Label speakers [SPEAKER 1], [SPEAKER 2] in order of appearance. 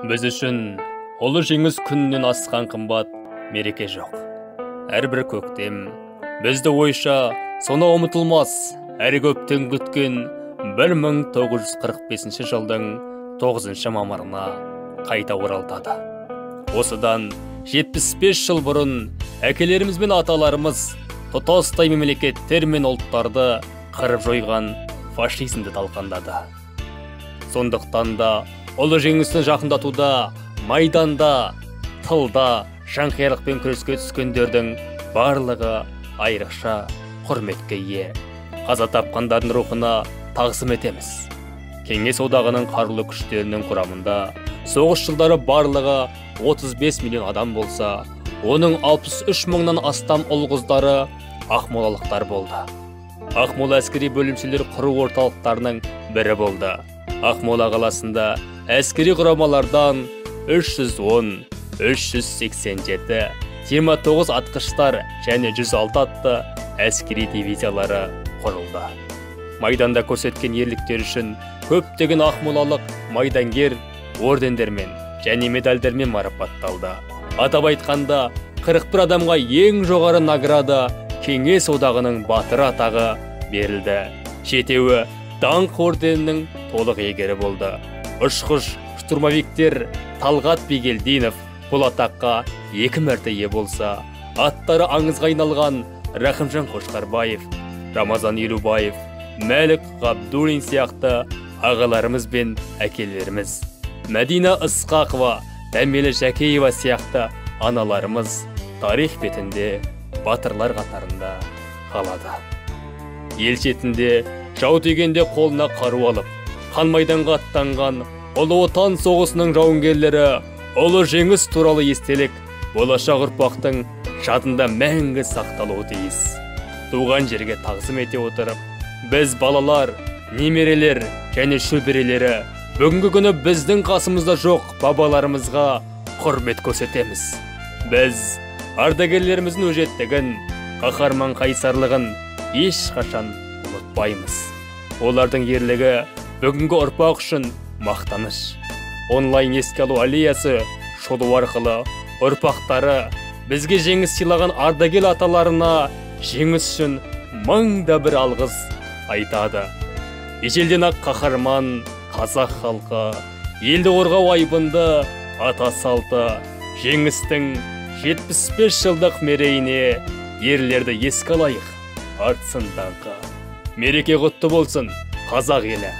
[SPEAKER 1] Біз үшін ұлы жеңіс күнінен асқан қымбат мереке жоқ. Әрбір көктем бізді ойша сонау ұмытылмас, әрі көптен күткен 1945 жылдың 9 мамырына қайта оралтады. Осыдан 75 жыл бұрын әкелеріміз бен аталарымыз тұтастай мемлекеттер мен ұлттарды қырып жойған фашизмді талқандады. Сондықтан да ұлы жеңісті жақындатуда, майданда, тылда жанқиярлықпен күреске түскендердің барлығы айрықша құрметке ие. Қаза тапқандардың рухына тағзым етеміз. Кеңес одағының қарулы күштерінің құрамында соғыс жылдары барлығы 35 миллион адам болса, оның 63 мыңнан астам ұл-қыздары ақмолалықтар болды. Ақмола әскери бөлімшелер құру орталықтарының бірі болды. Ақмола қаласында әскери құрамалардан 310, 387, 29 атқыштар және 106 атты әскери дивизиялары құрылды. Майданда көрсеткен ерліктері үшін көптеген ақмолалық майдангер ордендермен және медальдермен марапатталды. Атап айтқанда, 41 адамға ең жоғары награда Кеңес одағының батыры атағы берілді. Жетеуі Даңқ орденінің толық иегері болды. Ұшқыш штурмовиктер Талғат Бигелдинов бұл атаққа 2 мәрте ие болса, аттары аңызға айналған Рахымжан Қошқарбаев, Рамазан Елубаев, Мәлік Ғабдуллин сияқты ағаларымыз бен әкелеріміз, Мәдина Ысқақова, Дәмелі Жәкеева сияқты аналарымыз тарих бетінде батырлар қатарында қалады. Ел шетінде жау тигенде қолына қару алып, қан майданға аттанған Ұлы Отан соғысының жауынгерлері ұлы жеңіс туралы естелік болашақ ұрпақтың жадында мәңгі сақталуы тиіс. Туған жерге тағзым ете отырып, біз балалар, немерелер және шөберелері бүгінгі күні біздің қасымызда жоқ бабаларымызға құрмет көрсетеміз. Біз ардагерлеріміздің өжеттігін, қаһарман қайсарлығын ешқашан ұмытпаймыз. Олардың ерлігі бүгінгі ұрпақ үшін мақтаныш. Онлайн еске алу аллеясы шолу арқылы ұрпақтары бізге жеңіс сыйлаған ардагер аталарына жеңіс үшін мың да бір алғыс айтады. Ежелден ақ қаһарман қазақ халқы елді қорғау айбынды ата салты жеңістің 75 жылдық мерейіне ерлерді еске алайық, артсын даңқы. Мереке құтты болсын, қазақ елі.